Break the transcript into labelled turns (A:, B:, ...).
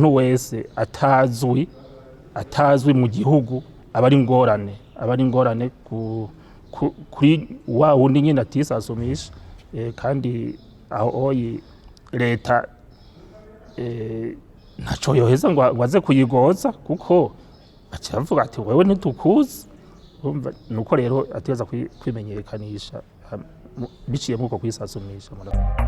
A: Umuntu wese atazwi mu gihugu aba ari ingorane kuri wa wundi nyine atisasumisha. Kandi aho oyi leta ntaco yoheza ngo aze kuyigoza, kuko baca bavuga ati: "Wewe ntitukuzi." Urumva nuko rero ategereza kwimenyekanisha biciye muri uko kwisasumisha. Murakoze.